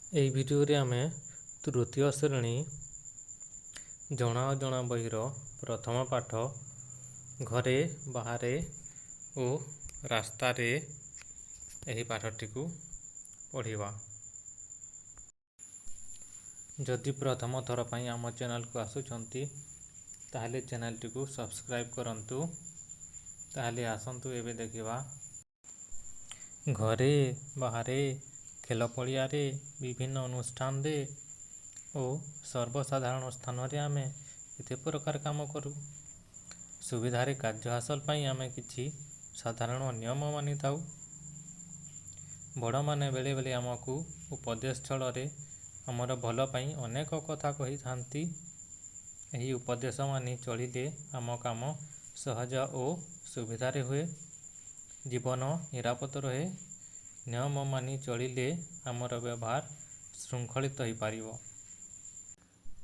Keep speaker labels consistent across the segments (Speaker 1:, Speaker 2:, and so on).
Speaker 1: ଏହି ଭିଡ଼ିଓରେ ଆମେ ତୃତୀୟ ଶ୍ରେଣୀ ଜଣା ଅଜଣା ବହିର ପ୍ରଥମ ପାଠ ଘରେ, ବାହାରେ ଓ ରାସ୍ତାରେ ଏହି ପାଠଟିକୁ ପଢ଼ିବା। ଯଦି ପ୍ରଥମ ଥର ପାଇଁ ଆମ ଚ୍ୟାନେଲକୁ ଆସୁଛନ୍ତି, ତାହେଲେ ଚ୍ୟାନେଲଟିକୁ ସବସ୍କ୍ରାଇବ୍ କରନ୍ତୁ। ତାହେଲେ ଆସନ୍ତୁ ଏବେ ଦେଖିବା। ଘରେ, ବାହାରେ, ଖେଳ ପଡ଼ିଆରେ, ବିଭିନ୍ନ ଅନୁଷ୍ଠାନରେ ଓ ସର୍ବସାଧାରଣ ସ୍ଥାନରେ ଆମେ କେତେ ପ୍ରକାର କାମ କରୁ। ସୁବିଧାରେ କାର୍ଯ୍ୟ ହାସଲ ପାଇଁ ଆମେ କିଛି ସାଧାରଣ ନିୟମ ମାନିଥାଉ। ବଡ଼ମାନେ ବେଳେବେଳେ ଆମକୁ ଉପଦେଶ ଛଳରେ ଆମର ଭଲ ପାଇଁ ଅନେକ କଥା କହିଥାନ୍ତି। ଏହି ଉପଦେଶ ମାନି ଚଳିଲେ ଆମ କାମ ସହଜ ଓ ସୁବିଧାରେ ହୁଏ, ଜୀବନ ନିରାପଦ ରହେ। ନିୟମ ମାନି ଚଳିଲେ ଆମର ବ୍ୟବହାର ଶୃଙ୍ଖଳିତ ହୋଇପାରିବ।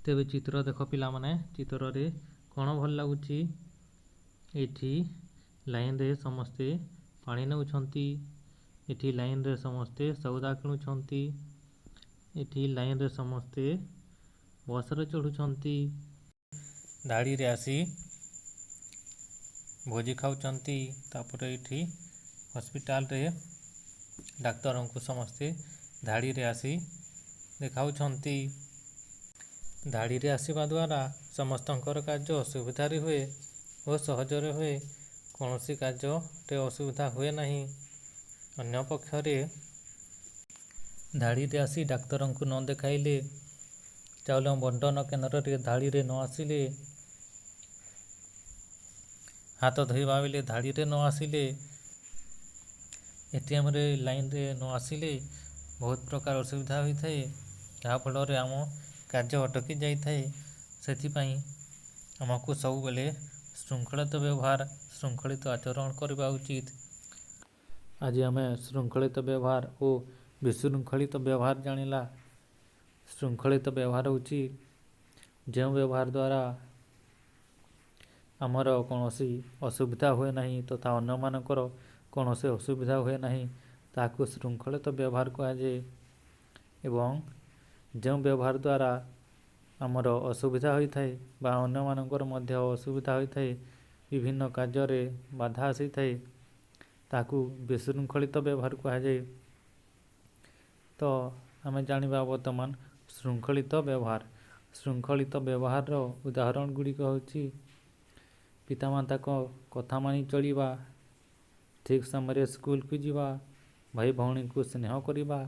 Speaker 1: ତେବେ ଚିତ୍ର ଦେଖ ପିଲାମାନେ, ଚିତ୍ରରେ କ'ଣ ଭଲ ଲାଗୁଛି? ଏଇଠି ଲାଇନରେ ସମସ୍ତେ ପାଣି ନେଉଛନ୍ତି। ଏଠି ଲାଇନରେ ସମସ୍ତେ ସଉଦା କିଣୁଛନ୍ତି। ଏଠି ଲାଇନରେ ସମସ୍ତେ ବସରେ ଚଢ଼ୁଛନ୍ତି। ଧାଡ଼ିରେ ଆସି ଭୋଜି ଖାଉଛନ୍ତି। ତାପରେ ଏଇଠି ହସ୍ପିଟାଲରେ ଡାକ୍ତରଙ୍କୁ ସମସ୍ତେ ଧାଡ଼ିରେ ଆସି ଦେଖାଉଛନ୍ତି। ଧାଡ଼ିରେ ଆସିବା ଦ୍ୱାରା ସମସ୍ତଙ୍କର କାର୍ଯ୍ୟ ସୁବିଧାରେ ହୁଏ ଓ ସହଜରେ ହୁଏ। କୌଣସି କାର୍ଯ୍ୟରେ ଅସୁବିଧା ହୁଏ ନାହିଁ। ଅନ୍ୟ ପକ୍ଷରେ ଧାଡ଼ିରେ ଆସି ଡାକ୍ତରଙ୍କୁ ନ ଦେଖାଇଲେ, ଚାଉଳ ବଣ୍ଟନ କେନ୍ଦ୍ରରେ ଧାଡ଼ିରେ ନ ଆସିଲେ, ହାତ ଧୋଇବା ବେଳେ ଧାଡ଼ିରେ ନ ଆସିଲେ, ଏଟିଏମ୍ରେ ଲାଇନ୍ରେ ନ ଆସିଲେ ବହୁତ ପ୍ରକାର ଅସୁବିଧା ହୋଇଥାଏ, ଯାହାଫଳରେ ଆମ କାର୍ଯ୍ୟ ଅଟକି ଯାଇଥାଏ। ସେଥିପାଇଁ ଆମକୁ ସବୁବେଳେ ଶୃଙ୍ଖଳିତ ବ୍ୟବହାର, ଶୃଙ୍ଖଳିତ ଆଚରଣ କରିବା ଉଚିତ। ଆଜି ଆମେ ଶୃଙ୍ଖଳିତ ବ୍ୟବହାର ଓ ବିଶୃଙ୍ଖଳିତ ବ୍ୟବହାର ଜାଣିଲା। ଶୃଙ୍ଖଳିତ ବ୍ୟବହାର ହେଉଛି ଯେଉଁ ବ୍ୟବହାର ଦ୍ୱାରା ଆମର କୌଣସି ଅସୁବିଧା ହୁଏ ନାହିଁ ତଥା ଅନ୍ୟମାନଙ୍କର କୌଣସି ଅସୁବିଧା ହୁଏ ନାହିଁ, ତାହାକୁ ଶୃଙ୍ଖଳିତ ବ୍ୟବହାର କୁହାଯାଏ। ଏବଂ ଯେଉଁ ବ୍ୟବହାର ଦ୍ୱାରା ଆମର ଅସୁବିଧା ହୋଇଥାଏ ବା ଅନ୍ୟମାନଙ୍କର ମଧ୍ୟ ଅସୁବିଧା ହୋଇଥାଏ, ବିଭିନ୍ନ କାର୍ଯ୍ୟରେ ବାଧା ଆସିଥାଏ, ତାହାକୁ ବିଶୃଙ୍ଖଳିତ ବ୍ୟବହାର କୁହାଯାଏ। ତ ଆମେ ଜାଣିବା ବର୍ତ୍ତମାନ ଶୃଙ୍ଖଳିତ ବ୍ୟବହାର। ଶୃଙ୍ଖଳିତ ବ୍ୟବହାରର ଉଦାହରଣ ଗୁଡ଼ିକ ହେଉଛି ପିତାମାତାଙ୍କ କଥା ମାନି ଚଳିବା, ଠିକ୍ ସମୟରେ ସ୍କୁଲକୁ ଯିବା, ଭାଇ ଭଉଣୀଙ୍କୁ ସ୍ନେହ କରିବା,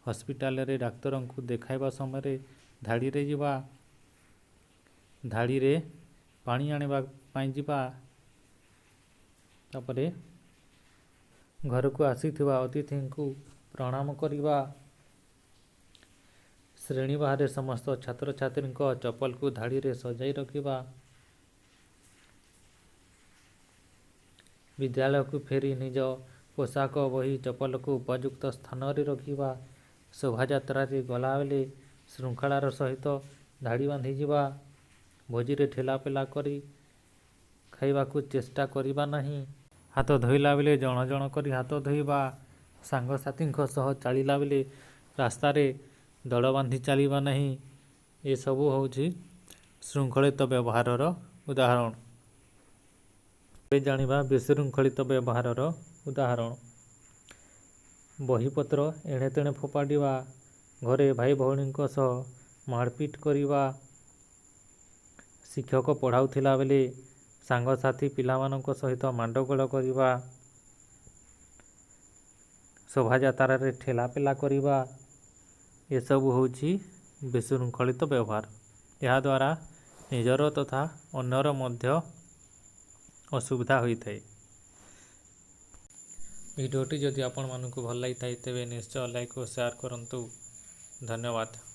Speaker 1: ହସ୍ପିଟାଲରେ ଡାକ୍ତରଙ୍କୁ ଦେଖାଇବା ସମୟରେ ଧାଡ଼ିରେ ଯିବା, ଧାଡ଼ିରେ ପାଣି ଆଣିବା ପାଇଁ ଯିବା, ତାପରେ ଘରକୁ ଆସିଥିବା ଅତିଥିଙ୍କୁ ପ୍ରଣାମ କରିବା, ଶ୍ରେଣୀ ବାହାରେ ସମସ୍ତ ଛାତ୍ରଛାତ୍ରୀଙ୍କ ଚପଲକୁ ଧାଡ଼ିରେ ସଜାଇ ରଖିବା, ବିଦ୍ୟାଳୟକୁ ଫେରି ନିଜ ପୋଷାକ, ବହି, ଚପଲକୁ ଉପଯୁକ୍ତ ସ୍ଥାନରେ ରଖିବା, ଶୋଭାଯାତ୍ରାରେ ଗଲାବେଳେ ଶୃଙ୍ଖଳାର ସହିତ ଧାଡ଼ି ବାନ୍ଧିଯିବା, ଭୋଜିରେ ଠେଲାପେଲା କରି ଖାଇବାକୁ ଚେଷ୍ଟା କରିବା ନାହିଁ, ହାତ ଧୋଇଲା ବେଳେ ଜଣ ଜଣ କରି ହାତ ଧୋଇବା, ସାଙ୍ଗସାଥୀଙ୍କ ସହ ଚାଲିଲା ବେଳେ ରାସ୍ତାରେ ଦଳ ବାନ୍ଧି ଚାଲିବା ନାହିଁ, ଏସବୁ ହେଉଛି ଶୃଙ୍ଖଳିତ ବ୍ୟବହାରର ଉଦାହରଣ। ଏବେ ଜାଣିବା ବିଶୃଙ୍ଖଳିତ ବ୍ୟବହାରର ଉଦାହରଣ। ବହିପତ୍ର ଏଣେ ତେଣେ ଫୋପାଡ଼ିବା, ଘରେ ଭାଇ ଭଉଣୀଙ୍କ ସହ ମାଡ଼ପିଟ କରିବା, ଶିକ୍ଷକ ପଢ଼ାଉଥିଲା ବେଳେ ସାଙ୍ଗସାଥି ପିଲାମାନଙ୍କ ସହିତ ମାଡ଼ଗୋଳ କରିବା, ଶୋଭାଯାତ୍ରାରେ ଠେଲାପେଲା କରିବା, ଏସବୁ ହେଉଛି ବିଶୃଙ୍ଖଳିତ ବ୍ୟବହାର। ଏହାଦ୍ୱାରା ନିଜର ତଥା ଅନ୍ୟର ମଧ୍ୟ ଅସୁବିଧା ହୋଇଥାଏ। ଭିଡ଼ିଓଟି ଯଦି ଆପଣମାନଙ୍କୁ ଭଲ ଲାଗିଥାଏ, ତେବେ ନିଶ୍ଚୟ ଲାଇକ୍ ଓ ସେୟାର କରନ୍ତୁ। ଧନ୍ୟବାଦ।